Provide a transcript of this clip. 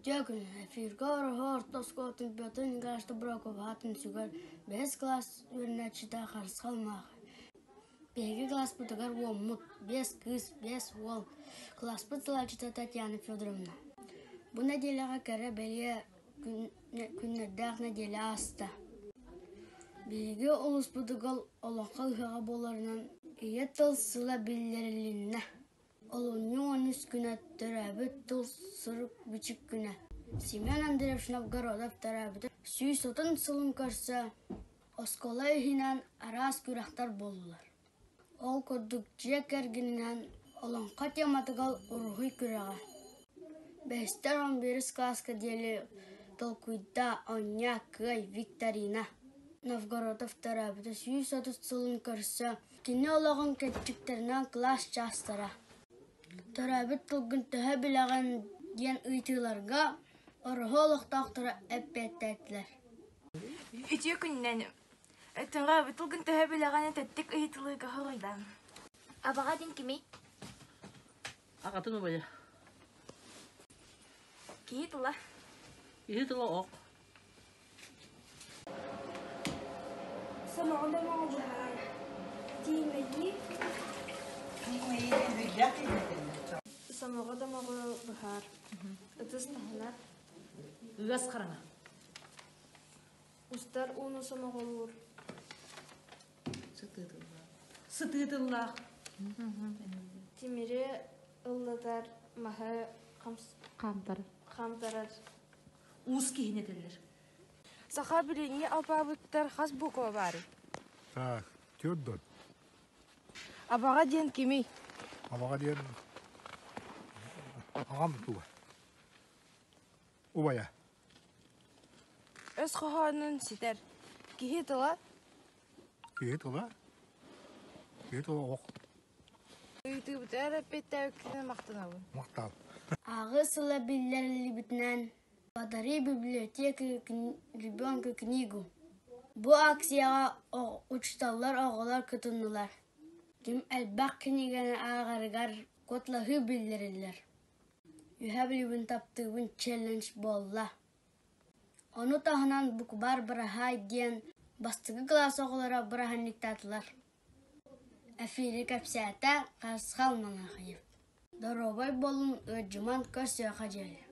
Үтүө күн! Эфиргэ Ороһу орто оскуолатын Петр Николаевич Тобуроков аатын сүгэр бэһис кылаас үөрэнээччитэ Харысхал Маах. Биһиги кылааспытыгар уоммут, биэс кыыс, биэс уол. Кылааспыт салайааччыта Татьяна Федоровна. Бу нэдиэлэҕэ кэрэ бэлиэ күннэрдээх нэдиэлэ ааста. Биһиги улууспутугар олоххо ыһыаҕа буоларынан Ийэ тыл сыла биллэрилиннэ. Олунньу 13 күнэ төрөөбүт тыл сурук-бичик күнэ. Семен Андреевич Новгородов төрөөбүтэ 130 сылын көрсө оскуола иһинэн араас күрэхтэр буоллулар. Ол курдук дьиэ кэргэнинэн олоҥхо тематыгар уруһуй күрэҕэ. Бэһистэр он биирис кылааска диэри толкуйдаа, оонньоо, кыай, викторина. Новгородов төрөөбүтэ 130 сылын көрсө Кини олоҕун кэрчиктэринэн кылаас чаастара «Төрөөбүт тылгын төһө билэҕин?» диэн ыйытыыларга Ороһу олохтоохторо эппиэттээтилэр. Үтүө күнүнэн төрөөбүт тылгын төһө билэҕин тэттик ыйытылыыга хоруйдаан. Абаҕа диэн кимий? Аҕатын убайа. Киһи тыла. Киһи тыла ох. Сомоҕо домоҕо быһаар Тиимэйии Сомоҕо домоҕу быһаар Ытыс таһынар Ыас хараҥа. Устар ууну сомоҕолуур Сытыы тыллаах. Сытыы тыллаах. Тимири ыллатар маһы Хаамтарар. хаамтарар Уус киһини этэллэр. Саха билиҥҥи алпаабыттар хас буква баарый? Так, түөрт Абаҕа диэн кимий? Абаҕа диэн аҕам туга. Убайа. Өс хоһоонун ситэр. Киһи тыла? Киһи тыла? Киһи тыла ох. Ыйытыыбытыгар эппиэттээбиккитин махтанабын. Махтал. Ааҕыы сыла биллэриллибитинэн «Подари библиотеке ребенку книгу» Бу акцияҕа учууталлар, оҕолор кытыннылар. Ким элбэх кинигэни ааҕарыгар куоталаһыы биллэриллэр. Үһэ билибин таптыыбын челлендж буолла. Ону таһынан «Букубаар быраһаай» диэн бастакы кылаас оҕолоро бырааһынньыктаатылар. Эфири кэпсээтэ Харысхал Монахиев. Доруобай буолун, ыалдьыман, көрсүөххэ диэри.